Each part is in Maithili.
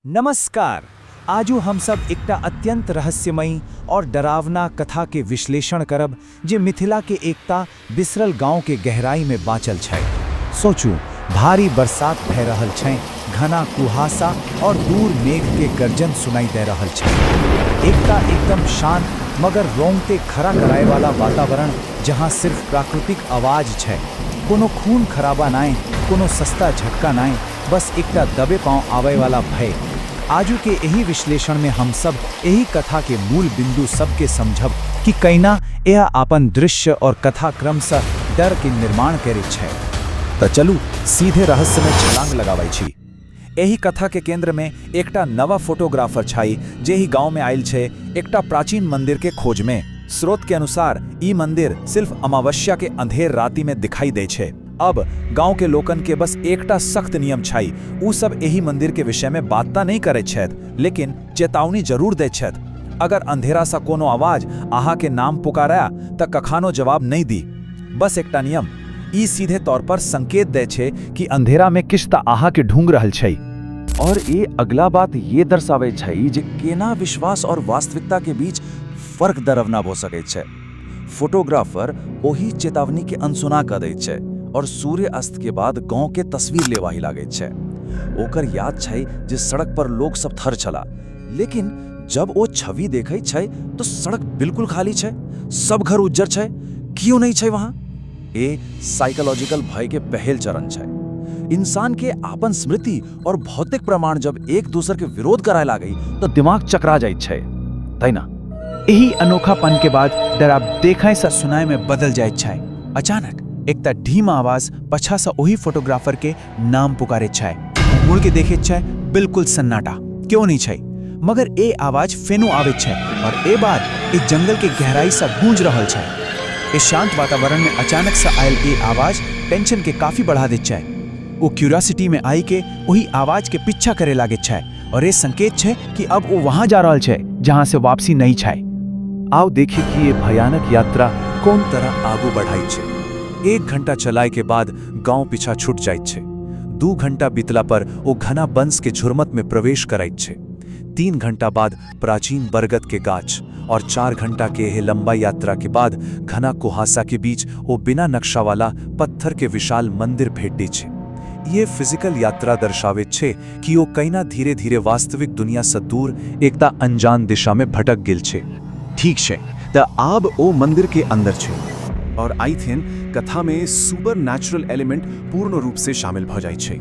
नमस्कार। आजू हमसब एकटा अत्यंत रहस्यमयी और डरावना कथा के विश्लेषण करब जे मिथिला के एकटा बिसरल गांव के गहराई में बाँचल छै। सोचू, भारी बरसात भए रहल छै, घना कुहासा और दूर मेघ के गर्जन सुनाई दे रहल छै। एकटा एकदम शांत मगर रोंगटे खड़ा कराए वाला वातावरण, जहां सिर्फ प्राकृतिक आवाज छै। कोनो खून खराबा नाय, कोनो सस्ता झटका नाय, बस एकटा दबे पांव आवे वाला भय। आजू के एही विश्लेषण में हम सब एही कथा के मूल बिंदु सबके समझब कि कैना यह आपन दृश्य और कथा क्रम से डर के निर्माण करे छै। त चलू, सीधे रहस्य में छलांग लगाबै छी। एही कथा के केंद्र में एकटा नवा फोटोग्राफर छै, जे ही गांव में आयल छै एकटा प्राचीन मंदिर के खोज में। स्रोत के अनुसार ई मंदिर सिर्फ अमावस्या के अंधेर राति में दिखाई दे छै। अब गांव के लोकन के बस एकटा सख्त नियम छै। उ सब एही मंदिर के विषय में बात ता नहीं करे छथि, लेकिन चेतावनी जरूर दै छथि। अगर अंधेरा सा कोनो आवाज अहाँ के नाम पुकारा त कखानो जवाब नहीं दी। बस एकटा नियम। ई सीधे तौर पर संकेत दै छै कि अंधेरा में किछ त अहाँ के ढूंढ रहल छै। और ये अगला बात ये दर्शाबै छै जे केना विश्वास और वास्तविकता के बीच फर्क डरावना भऽ सकै छै। फोटोग्राफर ओही चेतावनी के अनसुना कऽ दै छै और सूर्य अस्त के बाद गांव के तस्वीर लेवाही लागै छै। ओकर याद छै जे सड़क पर लोग सब थर छला, लेकिन जब ओ छवि देखै छै तो सड़क बिल्कुल खाली छै, सब घर उज्जर छै, क्यों नहीं छै वहां। ए साइकोलॉजिकल भय के पहल चरण छै। इंसान के आपन स्मृति और भौतिक प्रमाण जब एक दूसर के विरोध कराए लागई तो दिमाग चकरा जाइत छै, तै ना? एही अनोखापन के बाद डर आब देखै से सुनाय में बदल जाइत छै। अचानक एकटा धीमा आवाज पछा से ओही फोटोग्राफर के नाम पुकारे छै। मुड़ के देखे छै, बिल्कुल सन्नाटा, क्यों नहीं छै। मगर ए आवाज फेनो आवे छै और ए बार ए जंगल के गहराई से गूंज रहल छै। ए शांत वातावरण में अचानक से आयल ए आवाज टेंशन के काफी बढ़ा दै छै। वो क्यूरियोसिटी में आई के वही आवाज के पीछा करे लागे छै और ये संकेत छै कि अब वो वहां जा रहल छै जहां से वापसी नहीं छै। आओ देखी कि ये भयानक यात्रा कोन तरह आगू बढ़ाई छै। 1 घंटा चलाए के बाद गांव पीछा छूट जाइत छै। 2 घंटा बीतला पर ओ घना बंस के झुरमत में प्रवेश कराइत छै। 3 घंटा बाद प्राचीन बरगद के गाछ और 4 घंटा के एह लंबा यात्रा के बाद घना कुहासा के बीच ओ बिना नक्शा वाला पत्थर के विशाल मंदिर भेटै छै। ये फिजिकल यात्रा दर्शावे छै कि ओ कैना धीरे धीरे वास्तविक दुनिया से दूर एकटा अनजान दिशा में भटक गेल छै। ठीक छै, तऽ आब ओ मंदिर के अंदर छै और I think कथा में सुपर नेचुरल एलिमेंट पूर्ण रूप से शामिल भ जाइ छै।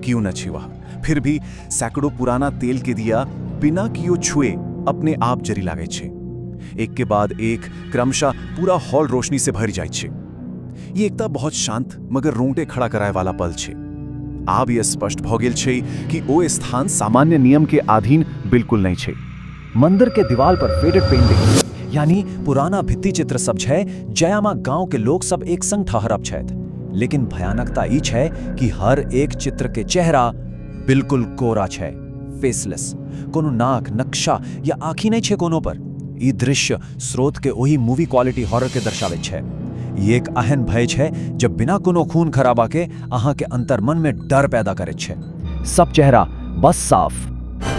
क्यों न छै वह, फिर भी सैकड़ों पुराना तेल के दिया बिना कियो छुए अपने आप जरी लागै छै। एक के बाद एक क्रमशः पूरा हॉल रोशनी से भरि जाइ छै। ये एकटा बहुत शांत मगर रोंगटे खड़ा कराए वाला पल छै। आब यह स्पष्ट भ गेल छै कि ओ स्थान सामान्य नियम के अधीन बिल्कुल नहीं छै। मंदिर के दीवार पर फेडेड पेंटिंग, यानी पुराना भित्ति चित्र सब छै, जयामा गांव के लोग सब एक संग ठहरब छथि। लेकिन भयानकता ई छै कि हर एक चित्र के चेहरा बिल्कुल कोरा छै, फेसलेस। कोनो नाक, नक्शा या आँखी नहीं छै कोनो पर। ई दृश्य स्रोत के ओही मूवी क्वालिटी हॉरर के दर्शाबै छै। ई एक एहन भय छै जब बिना कोनो खून खराबा के अहाँ के अंतर्मन में डर पैदा करै छै। सब चेहरा बस साफ।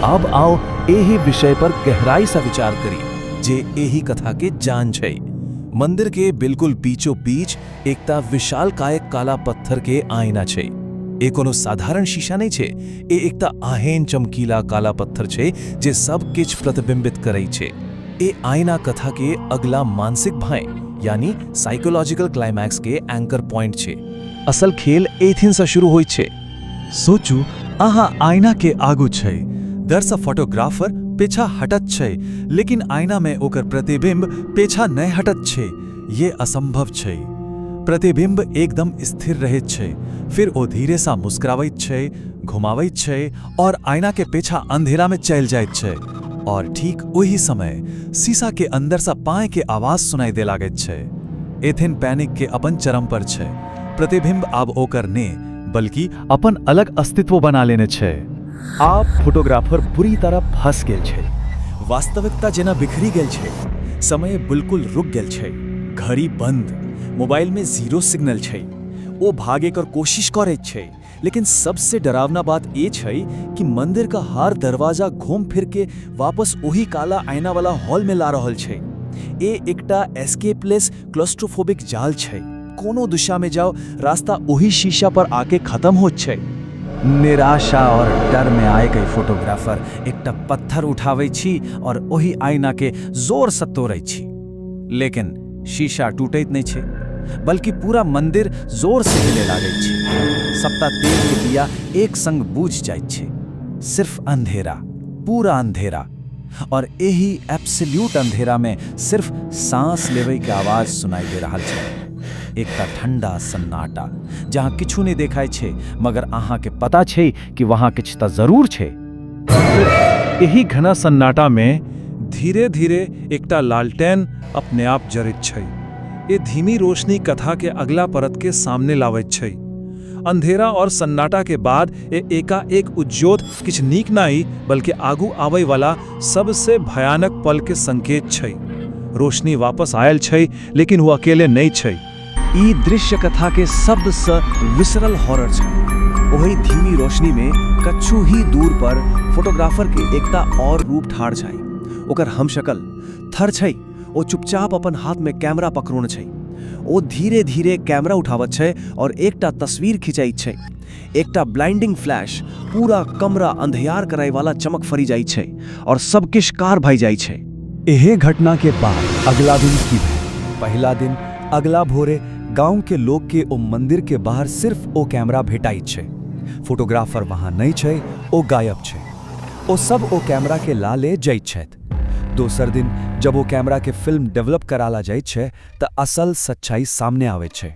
अब आओ, एही विषय पर गहराई से विचार करी, जे एही कथा के जान छै। मंदिर के बिल्कुल बीचों बीच एकटा विशाल कायक काला पत्थर के आईना छै। ए कोनो साधारण शीशा नहीं छै। ए एकटा आहेन चमकीला काला पत्थर छै, जे सब किछ प्रतिबिंबित करै छै। ए आईना कथा के अगला मानसिक भय, यानी साइकोलॉजिकल क्लाइमैक्स के एंकर पॉइंट छै। असल खेल एथिन से शुरू होइ छै। सोचू, अहाँ आईना के आगू छै। डर सँ फोटोग्राफर पीछा हटत छै, लेकिन आईना में ओकर प्रतिबिंब पीछा नहीं हटत छै। ये असंभव छै। प्रतिबिंब एकदम स्थिर रहैत छै। फिर ओ धीरे सा मुस्कुराबैत छै, घुमाबैत छै और आईना के पीछा अंधेरा में चलि जाइत छै। और ठीक ओही समय शीशा के अंदर सा पाय के आवाज सुनाई दे लागैत छै। एथिन पैनिक के अपन चरम पर छै। प्रतिबिंब आब ओकर ने, बल्कि अपन अलग अस्तित्व बना लेने छै। आब फोटोग्राफर बुरी तरह फंस गेल छै। वास्तविकता जेना बिखरी गेल छै। समय बिल्कुल रुक गेल छै, घड़ी बंद, मोबाइल में जीरो सिग्नल छै। ओ भागे कर कोशिश करैत छै, लेकिन सबसे डरावना बात ये छै कि मंदिर का हर दरवाजा घूम फिर के वापस ओही काला आईना वाला हॉल में ला रहल छै। ए एकटा एस्केपलेस क्लॉस्ट्रोफोबिक जाल छै। कोनो दिशा में जाओ, रास्ता ओही शीशा पर आके खत्म होत छै। निराशा और डर में आए गई फोटोग्राफर एकटा पत्थर उठाबै छी और ओही आईना के जोर से तोड़ै छी, लेकिन शीशा टूटैत नहि छै, बल्कि पूरा मंदिर जोर से हिले लागै छै। सबटा तेल के दिया एक संग बुझ जाइत छै। सिर्फ अंधेरा, पूरा अंधेरा, और एही एब्सोल्यूट अंधेरा में सिर्फ सांस लेवे के आवाज सुनाई दे रहल छै। एकटा ठंडा सन्नाटा, जहाँ किछु नहि देखाइ छै, मगर अहाँ के पता छै कि वहाँ किछु तऽ जरूर छै। एही घना सन्नाटा में धीरे धीरे एकटा लालटेन अपने आप जरैत छै। ये धीमी रोशनी कथा के अगला परत के सामने लावैत छै। अंधेरा और सन्नाटा के बाद ये एकाएक उज्जोत किछु नीक नहि, बल्कि आगू आबै वाला सबसे भयानक पल के संकेत छै। रोशनी वापस आयल छै, लेकिन वो अकेले नहीं छै। ई दृश्य कथा के सबसँ विसरल हॉरर छै। ओही धीमी रोशनी में कछु ही दूर पर फोटोग्राफर के एकटा और रूप ठाढ़ छै। ओकर हमशकल थर छै। ओ चुपचाप अपन हाथ में कैमरा पकड़ोने छै। ओ धीरे धीरे कैमरा उठावत छै और एकटा तस्वीर खिंचाइत छै। एकटा ब्लाइंडिंग फ्लैश, पूरा कमरा अंधियार कराय वाला चमक फरी जाइ छै और सब किछ कार भई जाइ छै। एहे घटना के बाद अगला दिन की भेल? पहिला दिन अगला भोरे गांव के लोग के ओ मंदिर के बाहर सिर्फ ओ कैमरा भेटाइत छै। फोटोग्राफर वहां नहीं छै, ओ गायब छै। ओ सब ओ कैमरा के ला ले जाइत छथि। दोसर दिन जब ओ कैमरा के फिल्म डेवलप कराला जाइत छै तऽ असल सच्चाई सामने आबै छै।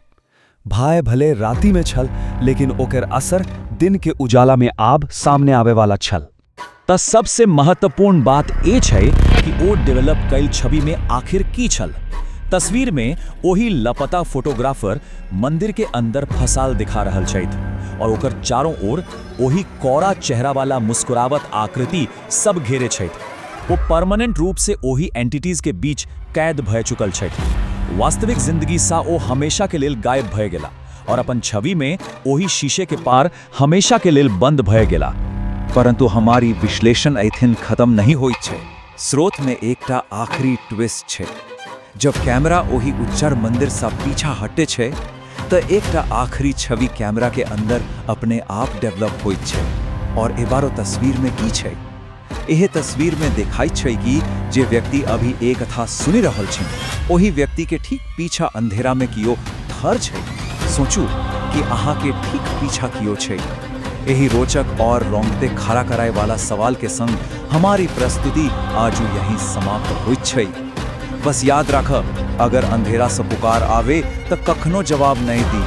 भाय भले राति में छल, लेकिन ओकर असर दिन के उजाला में आब सामने आवे वाला छल। त सबसे महत्वपूर्ण बात ए छै कि ओ डेवलप कैल छवि में आखिर की छल। तस्वीर में ओही लपता फोटोग्राफर मंदिर के अंदर फसाल दिखा रहल छथि और ओकर चारों ओर ओही कौड़ा चेहरा वाला मुस्कुरावत आकृति सब घेरे छथि। वो परमानेंट रूप से ओही एंटिटीज के बीच कैद भय चुकल छथि। वास्तविक जिंदगी सा ओ हमेशा के लेल गायब भय गेला और अपन छवि में ओही शीशे के पार हमेशा के लेल बंद भय गेला। परंतु हमारी विश्लेषण एथिन खत्म नहीं होइत छै। स्रोत में एकटा आखिरी ट्विस्ट छै। जब कैमरा ओही उज्जर मंदिर सा पीछा हटे छै त एकटा आखिरी छवि कैमरा के अंदर अपने आप डेवलप होइत छै। और एबारो तस्वीर में की छै? एहे तस्वीर में देखाइत छै कि जे व्यक्ति अभी एक कथा सुनि रहल छै, ओही व्यक्ति के ठीक पीछा अंधेरा में कियो ठर छै। सोचू कि अहाँ के ठीक पीछा कियो छै। यही रोचक और रोंगटे खड़ा कराए वाला सवाल के संग हमारी प्रस्तुति आजू यहीं समाप्त होइत छै। बस याद राख, अगर अंधेरा से पुकार आवे त कखनो जवाब नहीं दी।